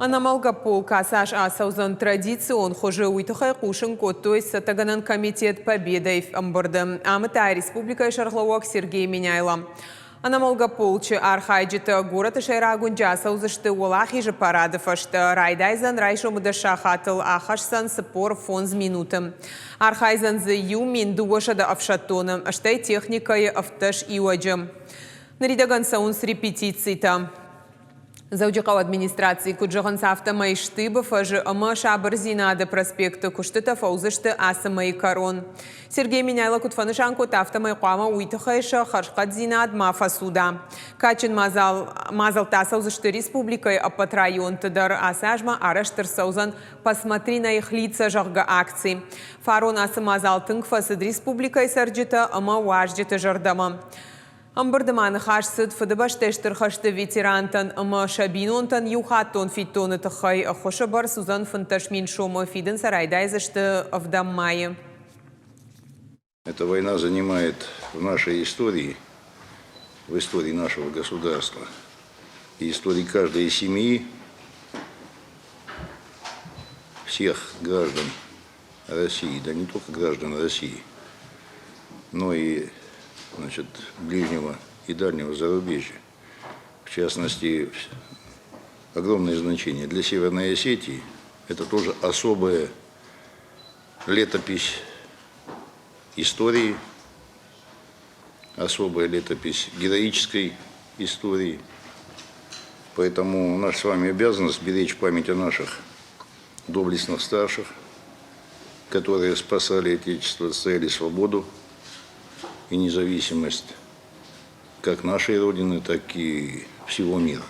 Ӕнӕмӕлгӕ полк ацы аз ацӕудзӕн традицион хуызы, уый тыххӕй хъусын кодтой цӕттӕгӕнӕн комитет Победа-йы ӕмбырды. Амыдта республикӕйы сӕргълӕууӕг Сергей Меняйло. Ӕнӕмӕлгӕ полчы архайджытӕ горӕты сӕйраг уынджы ацӕудзысты Уӕлахизы парады фӕстӕ. Райдайдзӕн райсомы дӕс сахатыл, ахӕсдзӕн 45 минуты. Архайдзӕн дзы 1200 ӕфсӕддоны, стӕй техникӕйы 17 иуӕджы. Ныридӕгӕн цӕуынц репетицитӕ. Дзӕуджыхъӕуы администрацийы куыд зӕгъынц, афтӕмӕй Штыбы фӕзы ӕмӕ Сабырдзинады проспекты куыстытӕ фӕуыдзысты ацы мӕйы кӕрон. Сергей Меняйло куыд фӕнысан кодта, афтӕмӕй хъуамӕ уый тыххӕй сӕ хӕрзхъӕддзинад ма фӕцуда. Кадджын мадзал мадзӕлттӕ ацӕудзысты республикӕйы ӕппӕт районты дӕр. Ацы аз ма арӕзт ӕрцӕудзӕн «Посмотри на их лица», зӕгъгӕ, акци. Фарон ацы мадзал тынг фӕцыд республикӕйы цӕрджытӕ ӕмӕ уазджыты зӕрдӕмӕ. Ӕмбырды ма ныхас цыд Фыдыбӕстӕйы Стыр хӕсты ветерантӕн ӕмӕ сӕ бинонтӕн иухаттон фиддоны тыххӕй. Ӕххуысы бӕрц уыдзӕн 15 000 сомы, фидын сӕ райдайдзысты ӕвдӕм майы. Эта война занимает в нашей истории, в истории нашего государства и истории каждой семьи, всех граждан России, да не только граждан России, но и значит, ближнего и дальнего зарубежья. В частности, огромное значение для Северной Осетии. Это тоже особая летопись истории, особая летопись героической истории. Поэтому наша с вами обязанность беречь память о наших доблестных старших, которые спасали Отечество, отстояли свободу и независимость как нашей Родины, так и всего мира.